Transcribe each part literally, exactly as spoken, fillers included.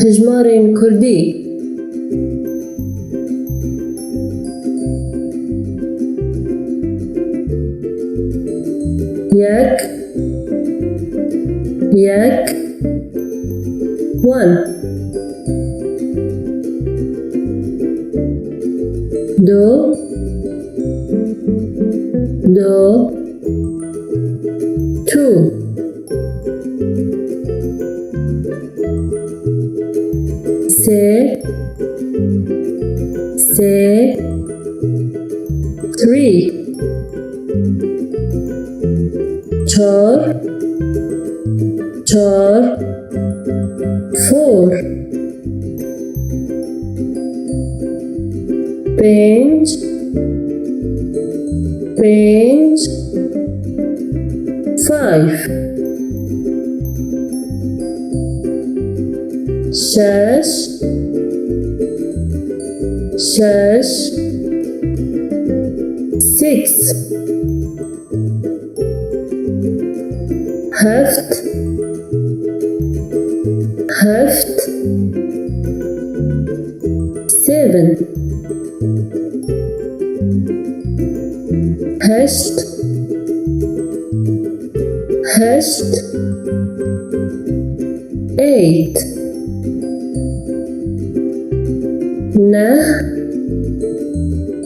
Hejmarên kurdî. Yek, yek, one. Du, du, two. Sê, sê, three. Çar, çar, four. Pênc, pênc, five. Şeş, şeş, six. Heft, heft, seven. Heşt, heşt, eight. Neh,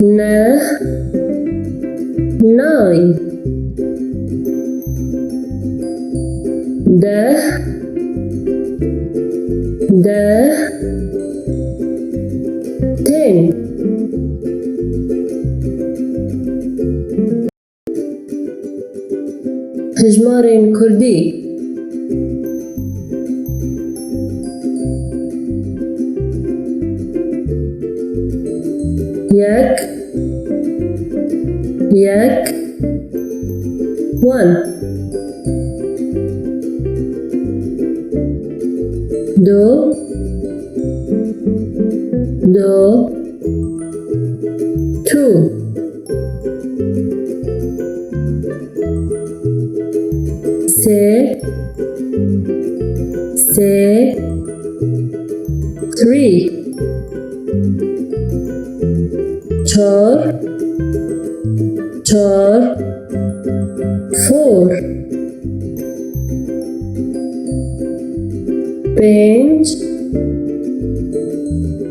neh, nine. Deh, deh, ten. Hejmarên kurdî. Yek, yek, one. Du, du, two. Sê, sê, three. Çar, çar, four. Pênc,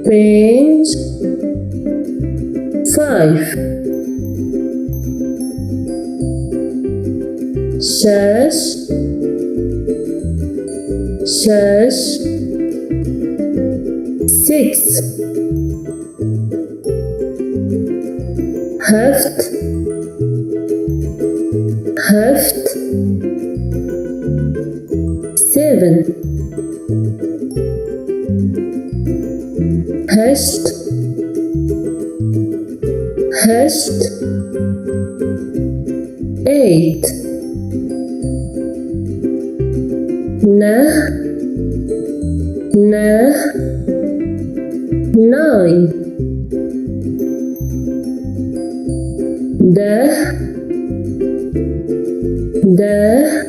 pênc, five. Şeş, şeş, six. Heft, heft, seven. Heşt, heşt, eight. Neh, neh, nine. Deh, deh,